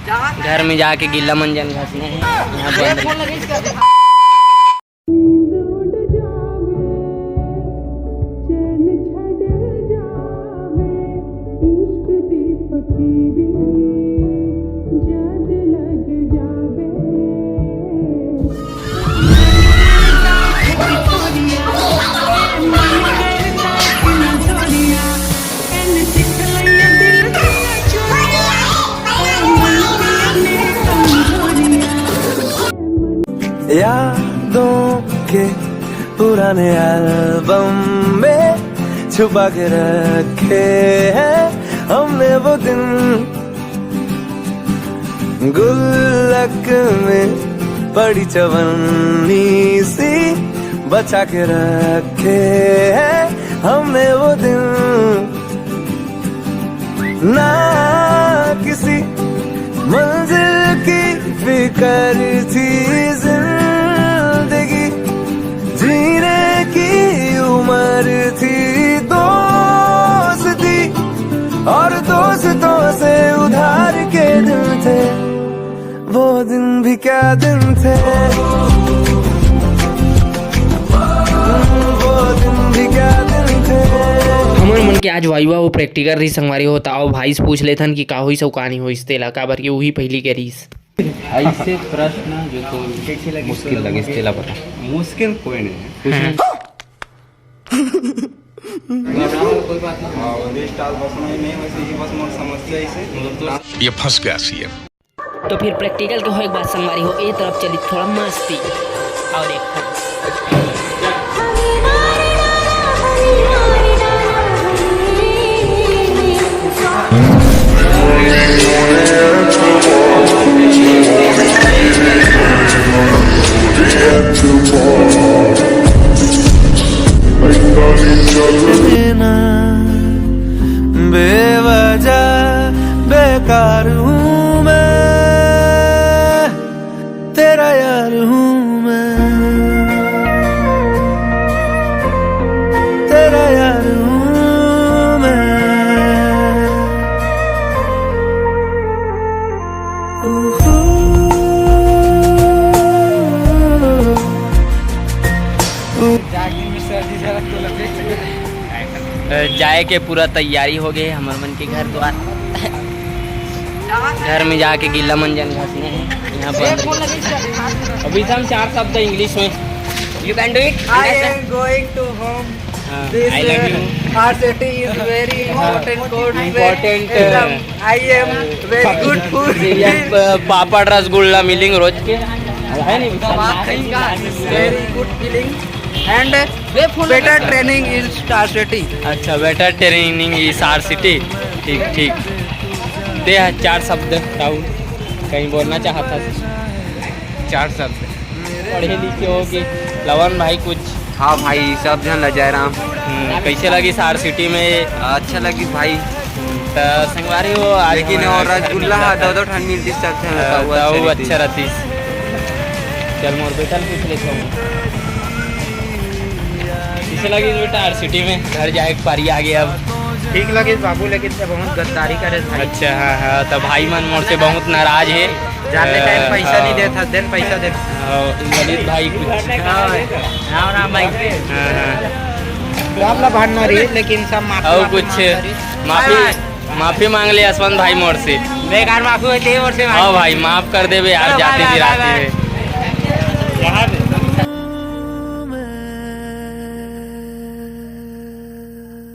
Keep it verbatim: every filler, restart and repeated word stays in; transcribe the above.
घर में जाके गिल्ला मंजन घसना है। यहाँ बंद। यादों के पुराने एल्बम में छुपा के रखे हैं हमने वो दिन। गुल्लक में पड़ी चवन्नी सी बचा के रखे हैं हमने वो दिन। ना किसी मंजिल की फिकर थी जिंदगी, जीने की उम्र थी दोस्ती, और दोस्तों से उधार के दिन थे, वो दिन भी क्या दिन थे। वो दिन भी क्या दिन थे। हमर मन के आज वाइवा अउ प्रैक्टिकल रही संगवारी हो, त आओ भाई से पूछ लेथन कि का होइस अउ का नहीं होइस तेला, काबर कि उही पहिली के रहिस। ऐसे प्रश्न जो तो मुश्किल लगे, तेला बता। मुश्किल कोई नहीं है। कोई बात नहीं। हाँ, वो स्टाल बस में नहीं, वैसे ही बस मोर समस्या इसे। ये फंस गया सीएम। तो फिर प्रैक्टिकल के होए के बाद संगवारी हो, ए तरफ चली थोड़ा मस्ती। और एक बेवजह बेकार हूँ मैं, तेरा यार हूँ मैं, तेरा यार हूँ मैं। जाए के पूरा तैयारी हो गए हमर मन के घर द्वार। घर में जाके गिल्ला मंजन घसने हैं। यहाँ पर अभी हम चार शब्द इंग्लिश में। You can do it. I am going to home. हाँ, this I love you. R city is very important code. Important. I am very good food. Papad rasgulla मिलिंग रोज के, है नहीं? Very good feeling and better training in Star City. अच्छा, better training in Star City. ठीक, ठीक। ते चार शब्द राहुल कहीं बोलना चाहता था? चार शब्द। पढ़े लिखे हो कि लवन भाई कुछ? हाँ भाई, सब झन ला जय राम। हम्म, कैसे लगी सार सिटी में? अच्छा लगी भाई। त संगवारी हो आज लेकिन हमारा और रसगुल्ला हा दो दो ठन मिलती सब झन ला, त वो अच्छा रहती। चल मोर बेटा पूछ लेता हूँ, कैसे लगी बेटा आर सिटी में? घर जाए के पारी आ गया अब। ठीक लगे बाबू, लेकिन ते बहुत गद्दारी करे भाई। अच्छा, हाँ, हाँ, तो भाई मन मोर से बहुत नाराज है। जाने टाइम पैसा नहीं देता, देन पैसा दे। हाँ, ललित भाई कुछ। हाँ, राम भाई। हाँ, हाँ। सब ला भांडना रही, लेकिन सब माफी, और माफी कुछ मांगना रही। माफी, माफी मांग ले यशवंत भाई मोर से। बेकार माफी होती है मोर से। हाँ भाई, माफ कर देबे यार, हाँ, जाते बाय, जी बाय, रात बाय। में।